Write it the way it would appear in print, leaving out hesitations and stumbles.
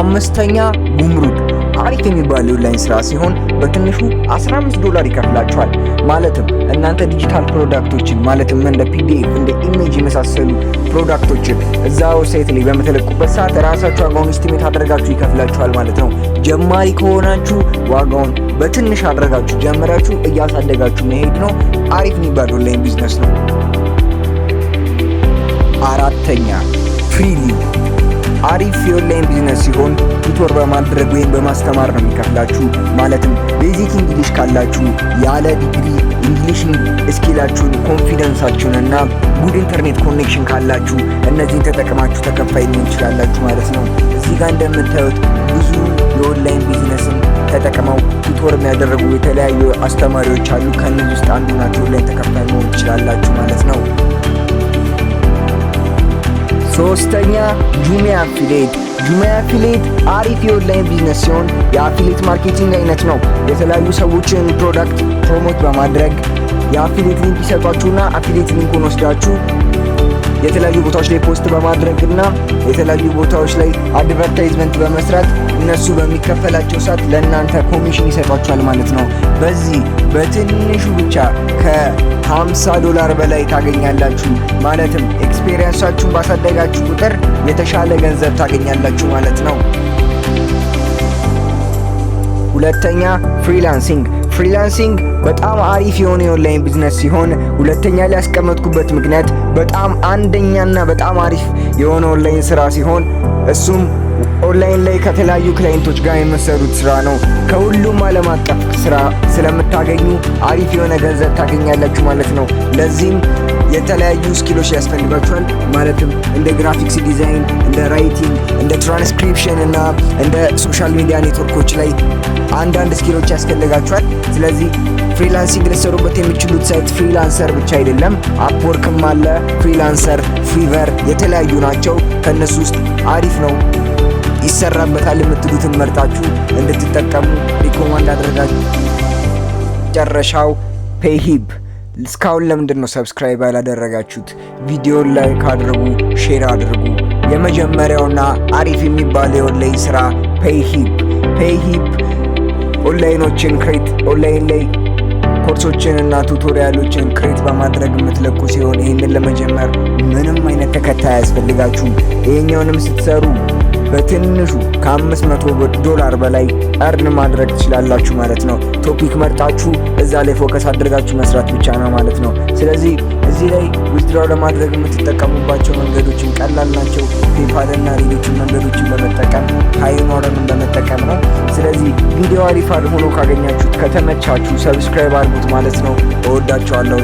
አምስተኛ ጉምሩክ አሪፍ የሚባል የኦንላይን ስራ ሲሆን በትንሹ 15 ዶላር ይከፍላችኋል። ማለትም እናንተ digital product ኦችን፣ ማለትም እንደ PDF፣ እንደ image የመሳሰሉ product ኦችን እዛ website ላይ በምትለቁበት ሰዓት ራሳችሁ ዋጋውን estimate አድርጋችሁ ይከፍላችኋል ማለት ነው። ጀማሪ ከሆናችሁ ዋጋውን በትንሽ አድርጋችሁ ጀምራችሁ እያሳደጋችሁ መሄድ ነው። አሪፍ የሚባል online business ነው። አራተኛ ፍሪሊ አሪፍ የ online business ሲሆን tutor በማድረግ ወይም በማስተማር ነው የሚከፍላችሁ። ማለትም basic English ካላችሁ፣ ያለ ዲግሪ English skill ኣችሁን፣ confidence ኣችሁን እና good internet connection ካላችሁ እነዚህን ተጠቅማችሁ ተከፋይ መሆን ትችላላችሁ ማለት ነው። እዚህ ጋር እንደምታዩት ብዙ የ online business ን ተጠቅመው tutor የሚያደርጉ የተለያዩ አስተማሪዎች አሉ። ከእነዚህ ውስጥ አንዱ ናቸው። ኦንላይን ተከፋይ መሆን ትችላላችሁ ማለት ነው። ሶስተኛ Jumia Affiliate። Jumia Affiliate አሪፍ የ online business ሲሆን የ affiliate marketing አይነት ነው። የተለያዩ ሰዎችን product promote በማድረግ የ affiliate link ይሰጧችሁና affiliate link ኡን ወስዳችሁ የተለያዩ ቦታዎች ላይ post በማድረግ እና የተለያዩ ቦታዎች ላይ advertisement በመስራት እነሱ በሚከፈላቸው ሰዓት ለእናንተ ኮሚሽን ይሰጧችኋል ማለት ነው። በዚህ በትንሹ ብቻ ከ50 ዶላር በላይ ታገኛላችሁ። ማለትም experience ኣችሁን ባሳደጋችሁ ቁጥር የተሻለ ገንዘብ ታገኛላችሁ ማለት ነው። ሁለተኛ freelancing። Freelancing በጣም አሪፍ የሆነ የ online business ሲሆን ሁለተኛ ላይ ያስቀመጥኩበት ምክንያት በጣም አንደኛና በጣም አሪፍ የሆነ ኦንላይን ስራ ሲሆን እሱም ኦንላይን ላይ ከተለያዩ client ኦች ጋር የምትሰሩት ስራ ነው። ከሁሉም ዓለም አቀፍ ስራ ስለምታገኙ አሪፍ የሆነ ገንዘብ ታገኛላችሁ ማለት ነው። ለዚህም የተለያዩ skill ኦች ያስፈልጋችኋል። ማለትም እንደ graphics design፣ እንደ writing፣ እንደ ትራንስክሪፕሽን እና እንደ social media network ኦች ላይ አንዳንድ skill ኦች ያስፈልጋችኋል። ስለዚህ freelancing ልትሰሩበት የሚችሉት site Freelancer ብቻ አይደለም፣ Upwork ም አለ። Freelancer፣ Fiverr የተለያዩ ናቸው። ከእነሱ ውስጥ አሪፍ ነው፣ ይሰራበታል የምትሉትን መርጣችሁ እንድትጠቀሙ recommend አደርጋለሁ። መጨረሻው Payhip። እስካሁን ለምንድን ነው subscribe ያላደረጋችሁት? ቪዲዮን like አድርጉ፣ share አድርጉ። የመጀመሪያውና አሪፍ የሚባለው የኦንላይን ስራ Payhip። Payhip online ኦችን create፣ online ላይ ኮርሶችን እና tutorial ኦችን create በማድረግ የምትለቁ ሲሆን ይህንን ለመጀመር ምንም አይነት ተከታይ አያስፈልጋችሁም። ይሄኛውንም ስትሰሩ በትንሹ ከ500 ዶላር በላይ earn ማድረግ ትችላላችሁ ማለት ነው። Topic መርጣችሁ እዛ ላይ focus አድርጋችሁ መስራት ብቻ ነው ማለት ነው። ስለዚህ እዚህ ላይ withdraw ለማድረግ የምትጠቀሙባቸው መንገዶችን ቀላል ናቸው። PayPal እና ሌሎችን መንገዶችን በመጠቀም፣ Payoneer ን በመጠቀም ነው። ስለዚህ ቪዲዮ አሪፍ ሆኖ ካገኛችሁት፣ ከተመቻችሁ subscribe አድርጉት ማለት ነው። እወዳችኋለሁ።